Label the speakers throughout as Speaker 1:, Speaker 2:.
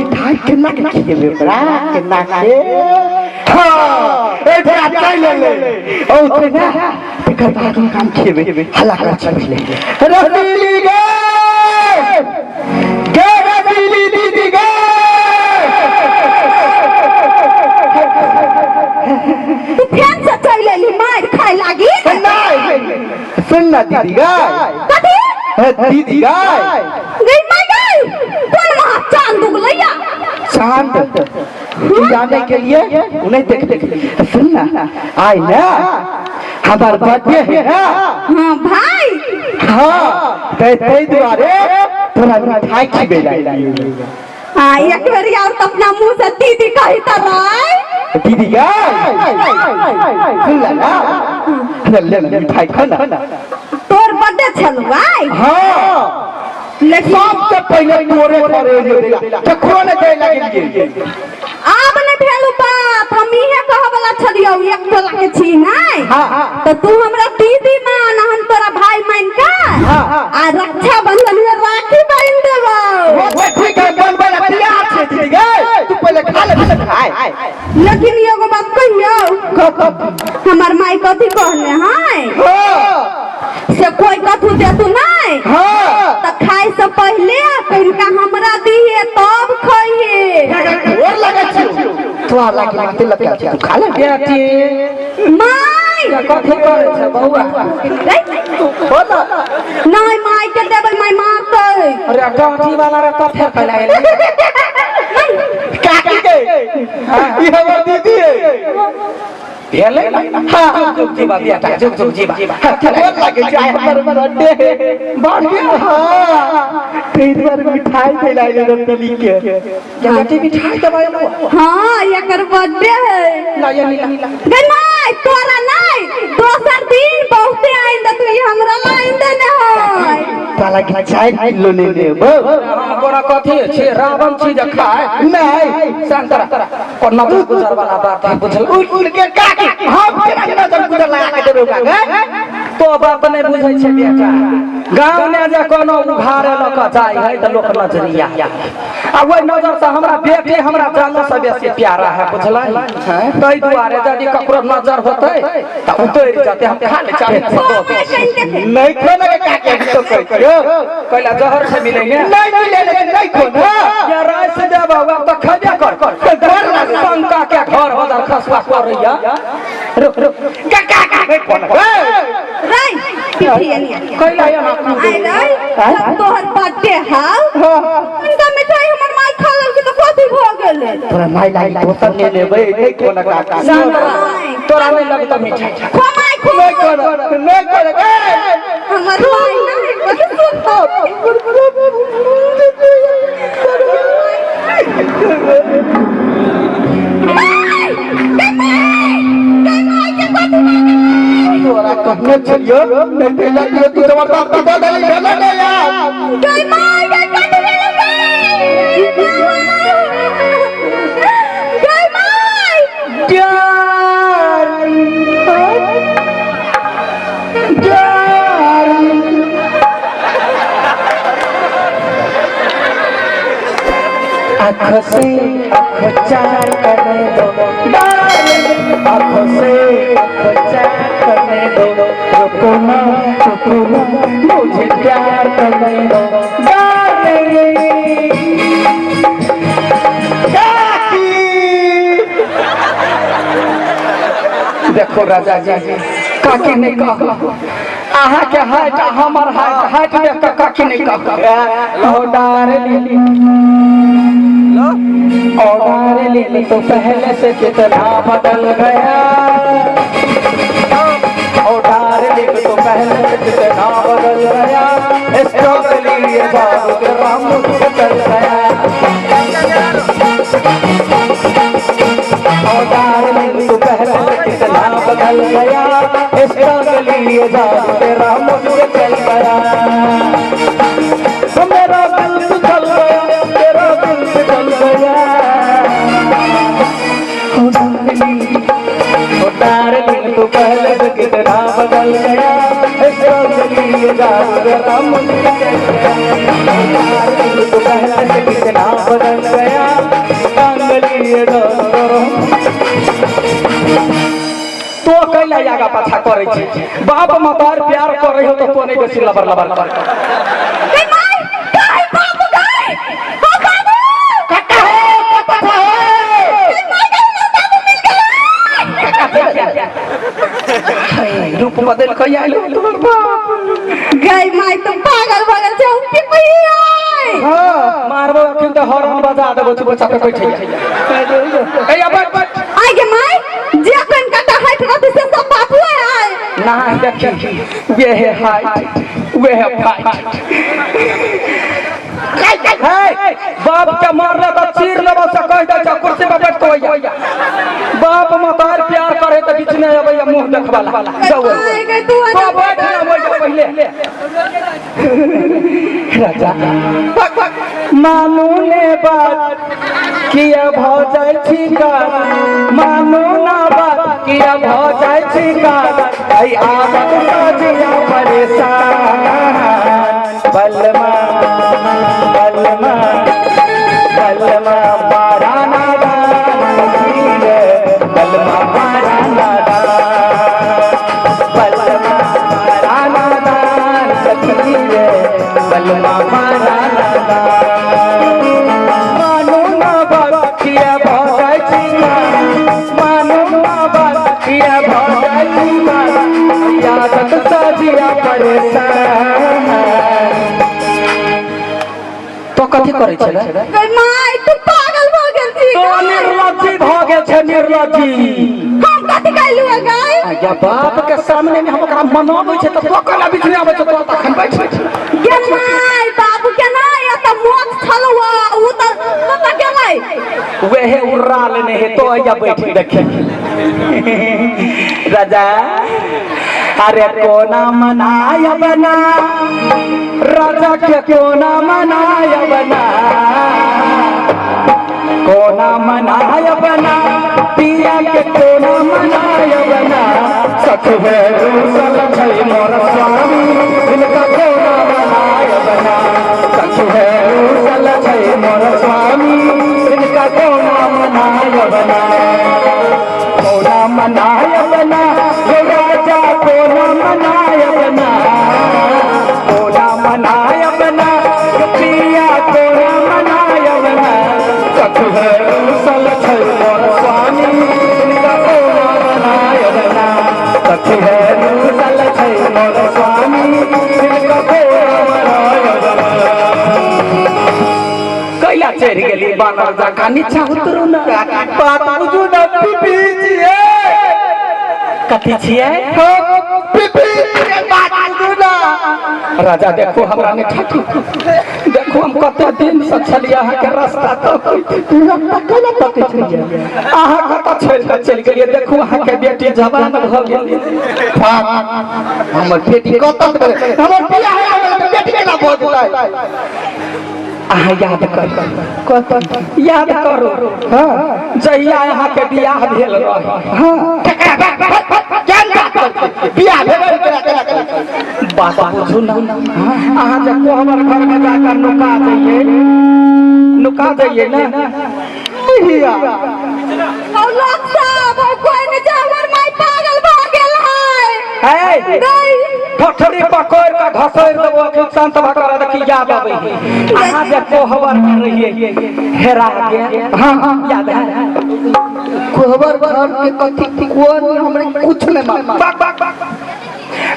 Speaker 1: मिठाई केना के खिएबै ओकरा केना के? हाँ, ए थोड़ा चल ले ओ ते ना, एकर बाद हम काम खिएबै। हल्ला कर छी पहिले। रसीली गे, गे रसीली दीदी गे।
Speaker 2: तू फेन से चलि एली मारि खाय लागी?
Speaker 1: नहीं, सुन ना दीदी गाय।
Speaker 2: कथी?
Speaker 1: हे दीदी गाय।
Speaker 2: गई माय गई, कोन महा चांद उगलैया?
Speaker 1: चांद जाने के लिए उन्हें देख देख। सुन ना, आए ना हमार बर्थडे है ना।
Speaker 2: हाँ भाई।
Speaker 1: हाँ, ते ते दुआरे तोरा मिठाई खिबे लाई।
Speaker 2: हाँ, एक बेर और तो अपना मुंह से दीदी कही त राय।
Speaker 1: दीदी गाय, सुन ला ना, ले ले ले, मिठाई खा ना।
Speaker 2: तोर बर्थडे छलू भाई?
Speaker 1: हाँ।
Speaker 2: लेकिन
Speaker 1: सबसे पहले तोरे घरे एलियो, ककरो ने दे लगिलिए।
Speaker 2: आब ने भेलू बात, हम इहे कहऽ वाला छलियौ, एक टोला के छी नै?
Speaker 1: हाँ।
Speaker 2: तो तू हमरा दीदी मान, हम तोरा भाई मान के
Speaker 1: हाँ।
Speaker 2: आ रक्षा बंधन में राखी बांध देबौ।
Speaker 1: वो ठीक है, बनबै ला तैयार छै दीदी गै, तू पहले खा ले खाय।
Speaker 2: लेकिन एगो बात कहियौ?
Speaker 1: कह।
Speaker 2: हमर माई कथी कहने है?
Speaker 1: हाँ।
Speaker 2: से कोई कथू देतू नहीं?
Speaker 1: हाँ।
Speaker 2: तो खाए से पहले पहिलका हमरा दिहे तब खइहे।
Speaker 1: और लगे छियो तोरा लागे माते लगे छै, तू खा ले।
Speaker 3: बेटी।
Speaker 2: माई।
Speaker 3: कथी करै छै बौआ?
Speaker 1: बोल।
Speaker 2: नहीं, माई के देबै, माई मारतै।
Speaker 3: अरे गाँठी वाला रे, तो फेर कैला एलै?
Speaker 1: काकी के ई हमर दीदी है।
Speaker 3: भेलै ने? हाँ, जुग जुग जीवा बेटा, जुग जुग जीवा।
Speaker 1: और लगे छै, आइ हमर बर्थडे है।
Speaker 3: बर्थडे?
Speaker 1: हाँ, ताहि दुआरे मिठाई दिलाइ ले रतली के।
Speaker 3: बेटी, मिठाई देबै?
Speaker 2: हाँ, एकर बर्थडे है।
Speaker 3: ला ये नीला।
Speaker 2: गई माई, तोरा नहीं, दोसर दिन बहुते आइन दे, तू ई हमरा लाइन देने है।
Speaker 1: तोरा के 4 किलो ले लेबो।
Speaker 3: हम कोनो कथी छी, रावण छी जे खाय?
Speaker 1: नहीं।
Speaker 3: संतरा को नजर गुजर वाला बात है, बुझल?
Speaker 1: उड़ उड़ के काकी, हम केना नजर गुजर लगा के देबै ओकरा गे?
Speaker 3: तो बात नहि बुझै छै बेटा। गाँव ने जे कोनो उघारे लऽ कऽ जाइ है तऽ लोक नजरिया आ ओहि नजर से हमरा बेटी हमरा जानो से बेसी प्यारा है, बुझलै? ताहि दुआरे यदि ककरो नजर होतै तऽ उतरि जेतै। हम खा ले चाहे ने सतो।
Speaker 1: नहीं खो ना काकी, अभी तो कहै छियौ।
Speaker 3: कैला जहर छै मिलै ने?
Speaker 1: नहीं मिले, लेकिन नहीं खो ना।
Speaker 3: या राय से देबा, आब तऽ खैबे कर। शंका के घर बदल खसुआ करैया। रुक रुक।
Speaker 1: काका, नहीं खो ना।
Speaker 2: राय पिठी एनिया।
Speaker 3: कैला एना?
Speaker 2: आइ राय, जब तोहर बर्थडे हौ, उनका मिठाई हमर माई खा लेलकै तऽ कथी भऽ गेलै?
Speaker 1: तोरा माय लागि दोसर ले लेबै। नहीं खो ना काका।
Speaker 3: तोरा नहीं लगता मिठाई?
Speaker 2: खो माई, खो।
Speaker 1: नहीं खो ना, नहीं खो ना।
Speaker 2: हमर माई नहीं बड़ सुंदर। माई, गै माई, गै माई के कथी भऽ गेलै?
Speaker 1: तोरा कहने छलियो नहीं देला, तू जबरदस्ती दऽ देली, भेलै ने यार।
Speaker 2: गै माई, गै कथी भेलै गै? गै माई।
Speaker 3: Darling, darling. आँखों से आँखों चार करने दो डार्लिंग, आँखों से आँखों चार करने दो। रुको ना, रुको ना, मुझे प्यार करने दो डार्लिंग।
Speaker 1: काकी।
Speaker 3: देखो राजा जी, काकी नहीं कह। अहाँ के हाइट आ हमर हाइट, हाइट देख के काकी नहीं कह। ओ डार्लिंग, ओ डार्लिंग, तो पहले से कितना बदल गया। ओ डार्लिंग, तो पहले से कितना बदल गया, इसको लिए जादू तेरा मुझसे चल गया। ओ डार्लिंग, तू पहले से कितना बदल गया, इसको लिए जादू तेरा मुझसे चल गया। तो मेरा दिल पिघल गया, मेरा दिल पिघल गया। ओ डार्लिंग, ओ डार्लिंग, तू पहले से कितना बदल गया, इसको लिए जादू तेरा मुझसे चल गया। ओ डार्लिंग, तू पहले से कितना बदल गया। पाछा करै छी। बाप मतार प्यार करै हो तो नहीं बेसी लबर लबर कर।
Speaker 2: गई माई, गई बाबू गई। ओ बाबू,
Speaker 1: कट्टा हो कट्टा हो।
Speaker 2: गई माई, गई ना बाबू मिल गया।
Speaker 3: रूप बदल के आइल हो तोहर बाप।
Speaker 2: गई माई, तुम पागल भगल छौ पिपही आय।
Speaker 1: हां
Speaker 3: मारबो अखन त हॉर्न बजा देबो चुप चाप बैठ जा। ए बैठ बैठ।
Speaker 2: आय गे माई, जे कन कटा हाइट रहते से सब बाबू आय।
Speaker 3: ना देखी वे है हाइट वे है फाइट। हे बाप के मारले त चीर लेबो से कह दे छ कुर्सी पर बैठ के होइया। बाप मतार प्यार करे त बीच में अबैया मुंह देखवाला जाओ।
Speaker 2: आय गई तू
Speaker 3: तो बैठ ना होइया पहले। राजा मानू ने बात किया भ जाइ छी कात, मानू ना बात किया भ जाइ छी कात, ऐ आदत सजिया परेशान। बलमा बलमा बलमा बारा नादान रे, बलमा बारा नादान, बलमा बारा नादान सखी रे, बलमा बारा नादान। मानू ना बात किया भ जाइ छी कात, मानू ना बात किया भ जाइ छी कात, आदत सजिया परेशान। तो कथी करै छलै?
Speaker 2: गई माई, तू पागल भ गेल छी।
Speaker 3: तो निर्लज्जी भ गेल छै, निर्लज्जी।
Speaker 2: हम कथी कहलु गई?
Speaker 3: या बाप के सामने में हम ओकरा मनाबै छै त तो कला बीच में आबै छै तो तखन बैठ।
Speaker 2: गे माई, बाबू के ना या त मोत छलौ उ त कत गेलै।
Speaker 3: वेहे उर्रा लेने हे तो या बैठ देखे। राजा अरे कोना मनाय बना, राजा के कोना मनाय बना, कोना मनाय बना, पिया के कोना मनाय बना, सखवे रूसल छै मोर स्वामी हिनका कोना मनाय बना, सखवे रूसल छै मोर स्वामी हिनका कोना मनाय बना, कोना मनाय बना, हे राजा कोना मनाय बना, कोना मनाय बना, पिया कोना मनाय बना, सखवे रूसल छै मोर स्वामी हिनका कोना मनाय बना, सखवे रूसल छै मोर स्वामी हिनका कोना मनाय बना। कैला चढ़ि गेली बानर जकाँ, नीचा उतरू ना।
Speaker 1: बात बुझू ना पीपी छियै।
Speaker 3: कथी छियै?
Speaker 1: पीपी छियै, बात बुझू ना।
Speaker 3: राजा देखो हमरा ने ठाकू, देखो हम कते दिन से छलियै अहाँके रास्ता तकैत।
Speaker 1: रास्ता केना तकै छलियै?
Speaker 3: अहाँ कतऽ छोड़ि कऽ चलि गेलियै? देखू अहाँके बेटी जवान भऽ गेलै।
Speaker 1: हमर बेटी कतऽ गेलै? हमर बियाह हो गेलै तऽ बेटी केना भऽ जेतै?
Speaker 3: अहाँ याद करू, याद करू जहिया अहाँके बियाह भेल रहे।
Speaker 1: केहन बात करै छी? बियाह भेलै केना केना केना?
Speaker 3: बात बुझू ना, अहाँ जे कोहबर घर में जाकर नुका जइयै, नुका जइयै ना।
Speaker 1: बिया
Speaker 2: औ लोग सब औ कोई नहीं छै, हमर माई पागल भ गेल है।
Speaker 3: है
Speaker 2: गई
Speaker 3: ठोठरी पकड़ के घसैर देबो अखन शांत भऽ कऽ देखी याद आबै है। अहाँ जे कोहबर में रहियै हेरा गेल। हाँ याद है।
Speaker 1: कोहबर घर के कथी कोन हमरे कुछ नहीं मालूम।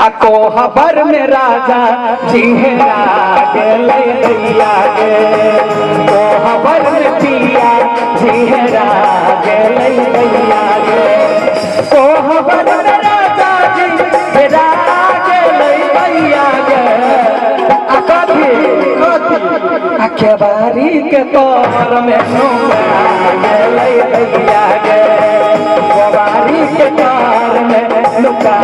Speaker 3: आ कोहबर में राजा जी हेरा गेलै दैया गे, कोहबर में पिया जी हेरा गेलै दैया गे, कोहबर में राजा जी हेरा गेलै दैया गे। आ कथी
Speaker 1: कथी?
Speaker 3: आ केबारी के तोर में नुका गेलै दैया गे, केबारी के तोर में नुका